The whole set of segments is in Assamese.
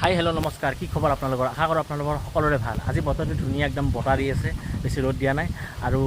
হাই হেল্ল' নমস্কাৰ, কি খবৰ আপোনালোকৰ? আশা কৰোঁ আপোনালোকৰ সকলোৰে ভাল। আজি বতৰটো ধুনীয়া, একদম বতাহ দি আছে, বেছি ৰ'দ দিয়া নাই। আৰু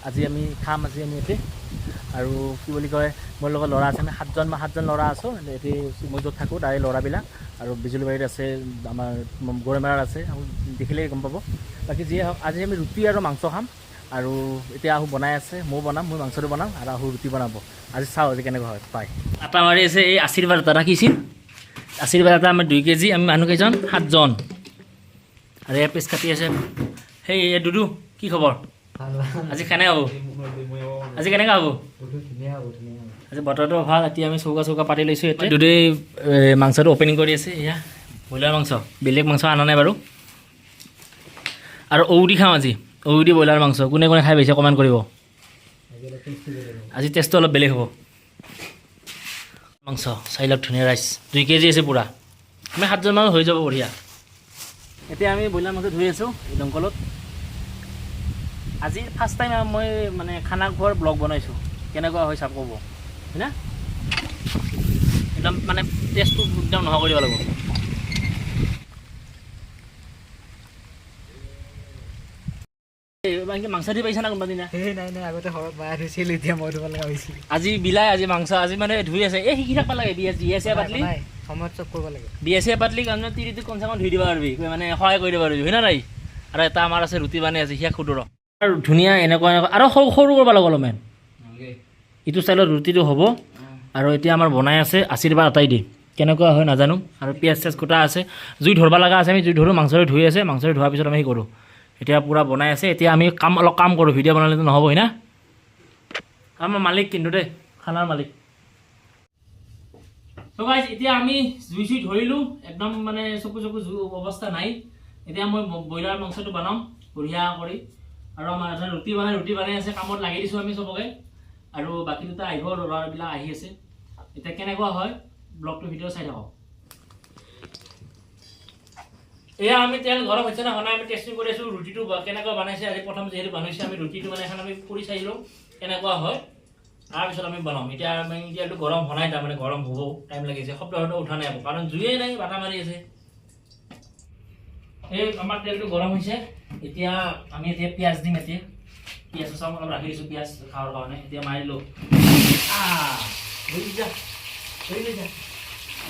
আজি আমি খাম, আজি আমি ইয়াতে আৰু কি বুলি কয়, মোৰ লগত ল'ৰা আছে, আমি সাতজন ল'ৰা আছোঁ। এতিয়া মই য'ত থাকোঁ তাৰে ল'ৰাবিলাক, আৰু বিজুলীবাৰীত আছে, আমাৰ গৰৈমাৰাত আছে, দেখিলেই গম পাব। বাকী যিয়ে হওক, আজি আমি ৰুটি আৰু মাংস খাম। আৰু এতিয়া আহু বনাই আছে, ময়ো বনাম, মই মাংসটো বনাম আৰু আহু ৰুটি বনাব। আজি চাওঁ আজি কেনেকুৱা হয়। পাই আটা মাৰি আছে। এই আশীৰ্বাদ এটা ৰাখিছিল, আশীৰ্বাদ এটা আমাৰ 2 কেজি। আমি মানুহ কেইজন? 7জন। আৰু এয়া পিচ কাটি আছে। সেই এই দুদু, কি খবৰ? আজি কেনে হ'ব? আজি কেনেকুৱা হ'ব? আজি বতৰটো ভাল। এতিয়া আমি চৌকা চৌকা পাতি লৈছোঁ। এতিয়া দুদুই মাংসটো অ'পেনিং কৰি আছে। এয়া ব্ৰইলাৰ মাংস, বেলেগ মাংস অনা নাই বাৰু। আৰু ঔ দি খাওঁ আজি, ঔ দি ব্ৰইলাৰ মাংস। কোনে কোনে খাই পাইছে কমেণ্ট কৰিব। আজি টেষ্টটো অলপ বেলেগ হ'ব। মাংস চাই লওক, ধুনীয়া ৰাইচ, 2 কেজি আছে পূৰা। আমি 7জন মানুহ হৈ যাব বঢ়িয়া। এতিয়া আমি ব্ৰইলাৰ মাংস ধুই আছোঁ এই দমকলত। আজি ফাৰ্ষ্ট টাইম মই মানে খানা খোৱাৰ ব্লগ বনাইছোঁ, কেনেকুৱা হয় চাব ক'ব, হয় না? একদম মানে টেষ্টটো একদম নোহোৱা কৰিব লাগিব। মাংস দি পাইছা না কোনোবা দিনা? নাই নাই, আগতে ঘৰত মায়ে ধুইছিল, এতিয়া মই ধুব লগা হৈছিল। আজি বিলাই আজি মাংস আজি মানে ধুই আছে। এই শিকি থাকিব লাগে। বিয়া বিয়া চিয়া পাতলি, সময়ত চব কৰিব লাগে। বিয়া চিয়া পাতলি কাৰণে তিৰিটো কমচে কম ধুই দিব পাৰিবি, মানে সহায় কৰি দিব পাৰিবি, হয় না নাই? আৰু এটা আমাৰ আছে, ৰুটি বনাই আছে, সিয়াক সুধো ৰ। আৰু ধুনীয়া এনেকুৱা এনেকুৱা আৰু সৰু সৰু কৰিব লাগিব অলপমান, ইটো ষ্টাইলত ৰুটিটো হ'ব। আৰু এতিয়া আমাৰ বনাই আছে আশীৰ্বাদ আটাই দি, কেনেকুৱা হয় নাজানো। আৰু পিঁয়াজ চিয়াজ কুটা আছে, জুই ধৰিব লগা আছে। আমি জুই ধৰোঁ, মাংসটো ধুই আছে, মাংসটো ধোৱাৰ পিছত আমি সেই কৰোঁ। এতিয়া পূৰা বনাই আছে। এতিয়া আমি কাম অলপ কাম কৰোঁ, ভিডিঅ' বনালেতো নহ'ব, হয় না? আমাৰ মালিক কিন্তু দেই, খানাৰ মালিক। ত' গাইজ, এতিয়া আমি জুই চুই ধৰিলোঁ, একদম মানে চকু চকু জুই অৱস্থা নাই। এতিয়া মই ব্ৰইলাৰ মাংসটো বনাম বঢ়িয়া কৰি। আৰু আমাৰ এজন ৰুটি বনাই আছে, কামত লাগি দিছোঁ আমি চবকে। আৰু বাকী দুটা আহিব, ল'ৰাবিলাক আহি আছে। এতিয়া কেনেকুৱা হয় ব্লগটো ভিডিঅ' চাই থাকক। এয়া আমি তেল গৰম হৈছে না হোৱা আমি টেষ্টিং কৰি আছোঁ। ৰুটিটো কেনেকুৱা বনাইছে, আজি প্ৰথম যিহেতু বনাইছে, আমি ৰুটিটো মানে এখন আমি কৰি চাই লওঁ কেনেকুৱা হয়, তাৰপিছত আমি বনাম। এতিয়া আমি তেলটো গৰম হোৱা নাই, তাৰমানে গৰম হ'ব টাইম লাগিছে, শব্দ শব্দ উঠা নাই আকৌ, কাৰণ জুইয়ে নাই, বাটা মাৰি আছে। এই আমাৰ তেলটো গৰম হৈছে। এতিয়া আমি এতিয়া পিঁয়াজ দিম। এতিয়া পিঁয়াজ চাওঁ, অলপ ৰাখি দিছোঁ পিঁয়াজ খাবৰ কাৰণে। এতিয়া মাৰিলোঁ। ধৰি যা, ধৰি লৈ যা,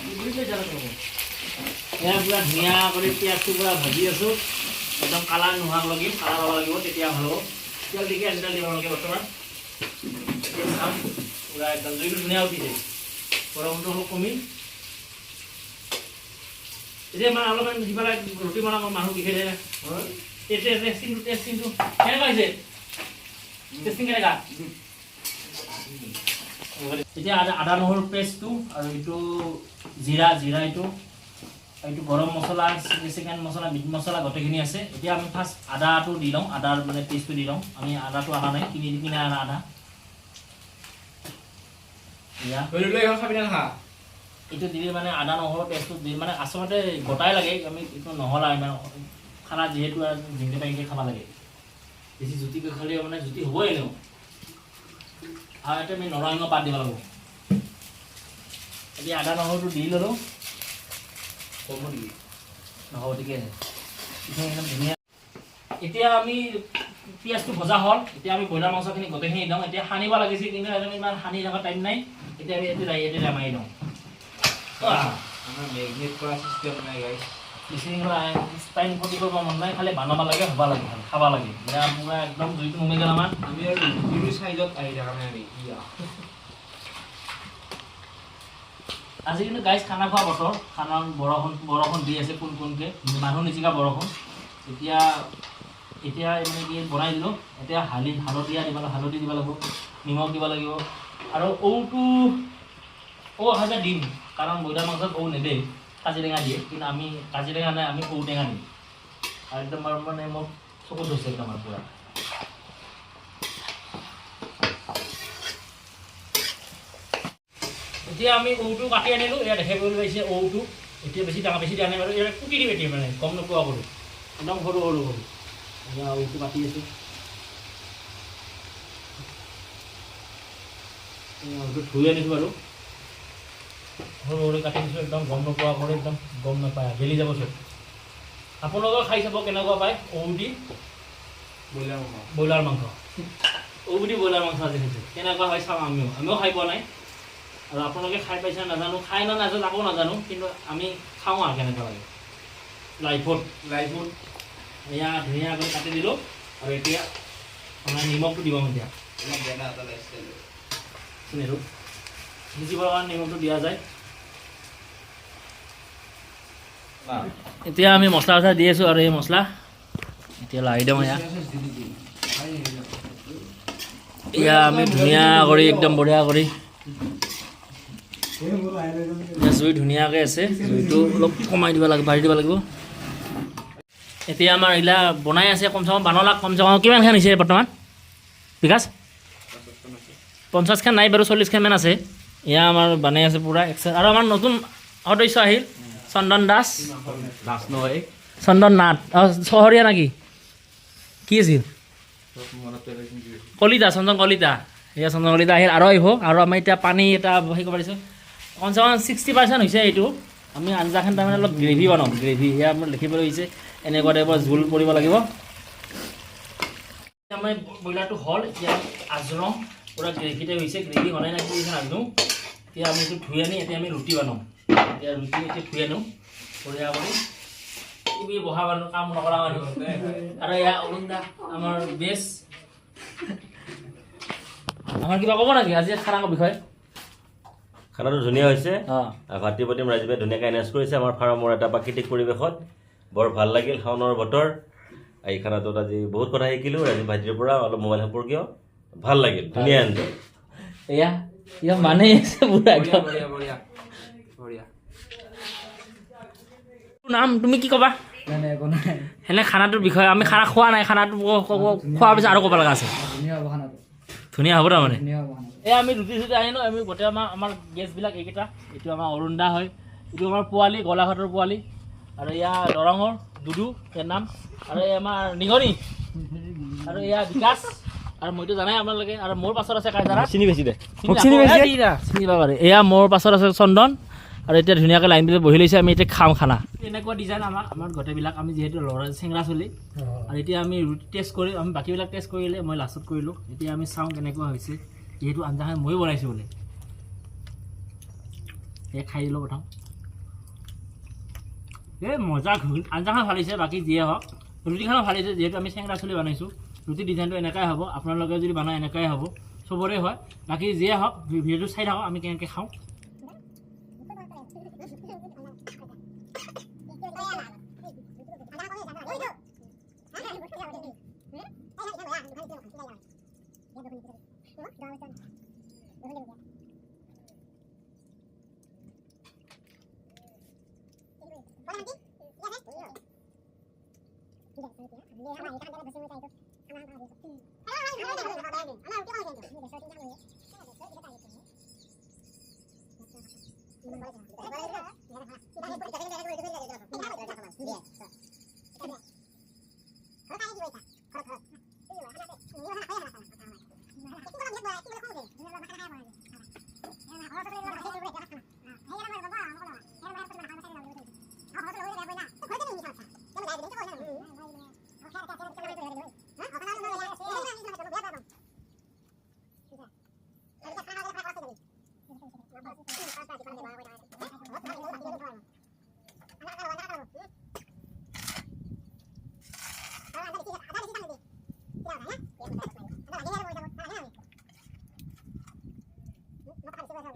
ধৰি লৈ যা। এয়া পূৰা ধুনীয়া কৰি পিঁয়াজটো পূৰা ভাজি আছোঁ, একদম কালাৰ নোহোৱাক লাগি, কালাৰ হ'ব লাগিব, তেতিয়া ভাল হ'ব। তেল ঠিকে আছে, তেল দিব নালাগে বৰ্তমান। চাম পূৰা একদম জুইটো ধুনীয়া উঠিছে, গৰমটো অলপ কমিল। এতিয়া মানে অলপমান সিফালে ৰুটি বনাব মানুহ বিষে। টেষ্টিংটো কেনেকুৱা হৈছে? টেষ্টিং কেনেকুৱা? এতিয়া আদা আদা নহৰু পেষ্টটো আৰু এইটো জিৰা জিৰা এইটো এইটো গৰম মছলা, চিকেন মছলা, মিট মছলা গোটেইখিনি আছে। এতিয়া আমি ফাৰ্ষ্ট আদাটো দি লওঁ, আদাৰ মানে পেষ্টটো দি লওঁ। আমি আদাটো অনা নাই, কিনি কিনে আনা আদা। এয়া এইটো দিলে মানে আদা নহৰু পেষ্টটো দি মানে আচলতে গোটাই লাগে। আমি এইটো নহ'লা ইমান খানা, যিহেতু জিংকে টেংকে খাব লাগে, বেছি জুতিকৈ খালে মানে জুতি হ'বই এনেও। আৰু ইয়াতে আমি নৰসিংহ পাত দিব লাগিব। এতিয়া আদা নহৰুটো দি ল'লোঁ। কম নেকি? নহ'ব, ঠিকে আছে, এইখিনি একদম ধুনীয়া। এতিয়া আমি পিঁয়াজটো ভজা হ'ল। এতিয়া আমি ব্ৰইলাৰ মাংসখিনি গোটেইখিনি দিওঁ। এতিয়া সানিব লাগিছিল, কিন্তু একদম ইমান সানি থকা টাইম নাই। এতিয়া আমি এইটো মাৰি দিওঁ। টাইম ক্ষতি কৰিব মন নাই, খালি বনাব লাগে, হ'ব লাগে, খাব লাগে। এতিয়া পূৰা একদম জুইটো নুমি গ'ল আমাৰ। আমি আৰু ৰুটিৰ চাইজত আহি থকা নাই আমি। আজি কিন্তু গাইজ খানা খোৱা বতৰ, খানা বৰষুণ বৰষুণ দি আছে কোন কোনকৈ, মানুহ নিচিগা বৰষুণ। এতিয়া এতিয়া মানে কি বনাই দিলোঁ। এতিয়া হালধীয়া দিব লাগিব, হালধি দিব লাগিব, নিমখ দিব লাগিব। আৰু ঔটো ঔ আহা দিম, কাৰণ ব্ৰইলাৰ মাংসত ঔ নেদে, কাজিটেঙা দিয়ে, কিন্তু আমি কাজিটেঙা নাই, আমি ঔটেঙা দিম। আৰু একদম আৰু মানে মোক চকুত ধৰিছে একদম আৰু পূৰা। এতিয়া আমি ঔটো কাটি আনিলোঁ, এয়া দেখিবলৈ পাইছে ঔটো। এতিয়া বেছি ডাঙৰ বেছি দিয়া নাই বাৰু, ইয়াত কুটি দিম এতিয়া, মানে গম নোপোৱা কৰোঁ, একদম সৰু সৰু সৰু। এতিয়া ঔটো কাটি আছোঁ, ঔটো ধুই আনিছোঁ বাৰু। সৰু সৰু কাটি দিছোঁ, একদম গম নোপোৱা কৰি, একদম গম নাপায়, গেলি যাব চব। আপোনালোকেও খাই চাব কেনেকুৱা পায় ঔদি ব্ৰইলাৰ মাংস। ঔদি ব্ৰইলাৰ মাংস আজি খাইছোঁ, কেনেকুৱা হয় চাওঁ। আমিও খাই পোৱা নাই, আৰু আপোনালোকে খাই পাইছে নাজানো, খাই না নাজানো আকৌ নাজানো, কিন্তু আমি খাওঁ আৰু কেনেকুৱা লাগে লাইফত। এয়া ধুনীয়াকৈ কাটি দিলোঁ, আৰু এতিয়া আমাৰ নিমখটো দিব। এতিয়া সিজিবৰ কাৰণে নিমখটো দিয়া যায়। এতিয়া আমি মছলা চছলা দি আছোঁ, আৰু এই মছলা এতিয়া লাৰি দিওঁ। এয়া আমি ধুনীয়া কৰি একদম বঢ়িয়া কৰি জুই ধুনীয়াকৈ আছে, জুইটো অলপ কমাই দিব লাগিব, বাঢ়ি দিব লাগিব। এতিয়া আমাৰ এইগিলা বনাই আছে, কমচে কম বানলাক কমচে কম কিমানখন হৈছে বৰ্তমান বিকাশ? 50খন নাই বাৰু, 40খনমান আছে। এয়া আমাৰ বনাই আছে পূৰা এক্সট্ৰা। আৰু আমাৰ নতুন সদস্য আহিল, চন্দন দাস, চন্দন নাথ, অঁ চহৰীয়া নেকি কি আছিল, কলিতা, চন্দন কলিতা। এয়া চন্দন কলিতা আহিল, আৰু আহিব। আৰু আমি এতিয়া পানী এটা হেৰি কৰিব পাৰিছোঁ, কমচে কম 60% হৈছে এইটো। আমি আঞ্জাখন তাৰমানে অলপ গ্ৰেভি বনাম, গ্ৰেভি। সেয়া আমাৰ লিখিবলৈ হৈছে, এনেকুৱা টাইপৰ জোল পৰিব লাগিব। আমাৰ ব্ৰইলাৰটো হ'ল, এতিয়া আজৰং পূৰা গ্ৰেভিতে হৈছে, গ্ৰেভি হোৱা নাই কি নাজানো। এতিয়া আমি এইটো ধুই আনি এতিয়া আমি ৰুটি বনাম। এতিয়া ৰুটি এতিয়া ধুই আনো বঢ়িয়া কৰি। তুমি বহা মানুহ, কাম নকৰা মানুহ। আৰু এয়া অৰুণ দা আমাৰ বেছ। আমাৰ কিবা ক'ব নেকি আজি খানাৰ বিষয়ে? খানাটো ধুনীয়া হৈছে। অঁ, ভাতৃপ্ৰতিম ৰাজীৱে ধুনীয়াকৈ এৰেঞ্জ কৰিছে আমাৰ ফাৰ্মৰ এটা প্ৰাকৃতিক পৰিৱেশত, বৰ ভাল লাগিল। শাওনৰ বতৰ, এই খানাটোত আজি বহুত কথা শিকিলোঁ ৰাজীৱ ভাইটিৰ পৰা, অলপ মোবাইল সম্পৰ্কীয় ভাল লাগিল, ধুনীয়া এনজয়। এয়া ইয়া মানে আছে পুৰা একদম। নাম তুমি কি ক'বা সেনে খানাটোৰ বিষয়ে? আমি খানা খোৱা নাই, খানাটো খোৱাৰ পিছত আৰু ক'ব লগা আছে। ধুনীয়া হ'ব তাৰমানে। এই আমি ৰুটি চুটি আনিলোঁ, আমি গোটেই আমাৰ গেছবিলাক এইকেইটা। এইটো আমাৰ অৰুণ দা হয়, এইটো আমাৰ পোৱালি, গোলাঘাটৰ পোৱালি, আৰু এয়া দৰঙৰ দুদু ইয়াৰ নাম, আৰু এই আমাৰ নিগনি, আৰু এয়া বিকাশ, আৰু মইতো জানাই আপোনালোকে। আৰু মোৰ পাছত আছে কাইজাৰা, চিনি পাইছি দে, চিনি পাব পাৰে। এয়া মোৰ পাছত আছে চন্দন, আৰু এতিয়া ধুনীয়াকৈ লাইন বুলি বহি লৈছে। আমি এতিয়া খাম খানা। এনেকুৱা ডিজাইন আমাৰ গোটেইবিলাক, আমি যিহেতু ল'ৰা চেংৰা চলি। আৰু এতিয়া আমি ৰুটি টেষ্ট কৰি, আমি বাকীবিলাক টেষ্ট কৰিলে, মই লাষ্টত কৰিলোঁ। এতিয়া আমি চাওঁ কেনেকুৱা হৈছে, যিহেতু আঞ্জাখন ময়ো বনাইছোঁ বোলে। এই খাই দিলোঁ প্ৰথম। এই মজা, আঞ্জাখন ভাল হৈছে, বাকী যিয়ে হওক ৰুটিখনো ভাল হৈছে। যিহেতু আমি চেংৰা চলি বনাইছোঁ, ৰুটি ডিজাইনটো এনেকুৱাই হ'ব। আপোনালোকে যদি বনায় এনেকুৱাই হ'ব, চবৰে হয়। বাকী যিয়ে হওক ভিডিঅ'টো চাই থাকক আমি কেনেকৈ খাওঁ।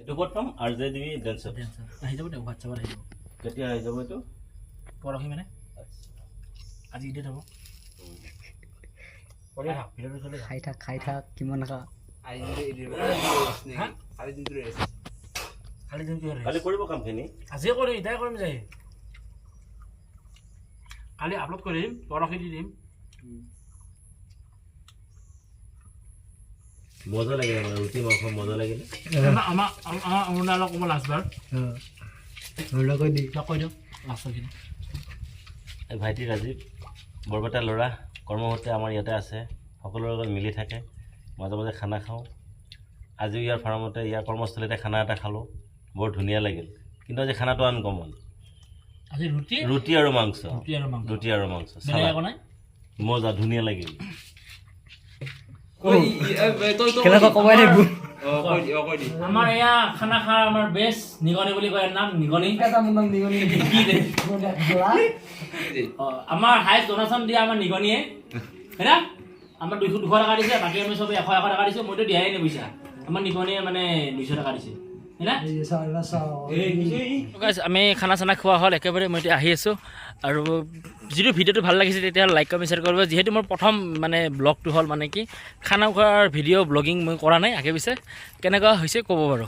এইটো ক'ত পাম? আৰ জে ডি ডেন্সাৰ আহি যাব দে, হোৱাটছএপত আহি যাব। কেতিয়া আহি যাব এইটো? পৰহি মানে, আজি ঈদত হ'ব। খাই থাক, খাই থাক, কিমান খা। কালি কৰিব কামখিনি। আজিয়ে কৰিম, এতিয়াই কৰিম যায়। কালি আপলোড কৰিম, পৰহি দি দিম। মজা লাগিলে মানে ৰুটি মাংস মজা লাগিলে। আমাৰ অৰুণালক ক'ব লাষ্টবাৰ কৈ দি কৈ দিয়ক লাষ্টৰখিনি। ভাইটি ৰাজীৱ বৰপেটা ল'ৰা, কৰ্মসূত্ৰে আমাৰ ইয়াতে আছে, সকলোৰে লগত মিলি থাকে, মাজে মাজে খানা খাওঁ। আজিও ইয়াৰ ফাৰ্মতে, ইয়াৰ কৰ্মস্থলীতে খানা এটা খালোঁ। বৰ ধুনীয়া লাগিল। কিন্তু আজি খানাটো আনকমন। আজি ৰুটি। ৰুটি আৰু মাংস। ৰুটি আৰু মাংস। ৰুটি আৰু মাংস। বেলেগ একো নাই। মজা, ধুনীয়া লাগিল। কেনেকুৱা কমাই থাকিব। আমাৰ এয়া খানা খোৱাৰ আমাৰ বেষ্ট নিগনি বুলি কয়, নাম নিগনি। কি দে? অ, আমাৰ হাইষ্ট ডনেশ্যন দিয়া আমাৰ নিগনিয়ে হয় না। আমাৰ 200 200 টকা দিছে, বাকী আমি চবে 100 100 টকা দিছোঁ। মইতো দিয়াই নাই পইচা। আমাৰ নিগনিয়ে মানে 200 টকা দিছে, হয় না? Guys, আমি খানা চানা খোৱা হ'ল একেবাৰে। মই এতিয়া আহি আছোঁ। আৰু যিটো ভিডিঅ'টো ভাল লাগিছে, তেতিয়াহ'লে লাইক, কমেণ্ট, শ্বেয়াৰ কৰিব। যিহেতু মোৰ প্ৰথম মানে ব্লগটো হ'ল, মানে কি, খানা খোৱাৰ ভিডিঅ' ব্লগিং মই কৰা নাই আগে পিছে। কেনেকুৱা হৈছে ক'ব বাৰু।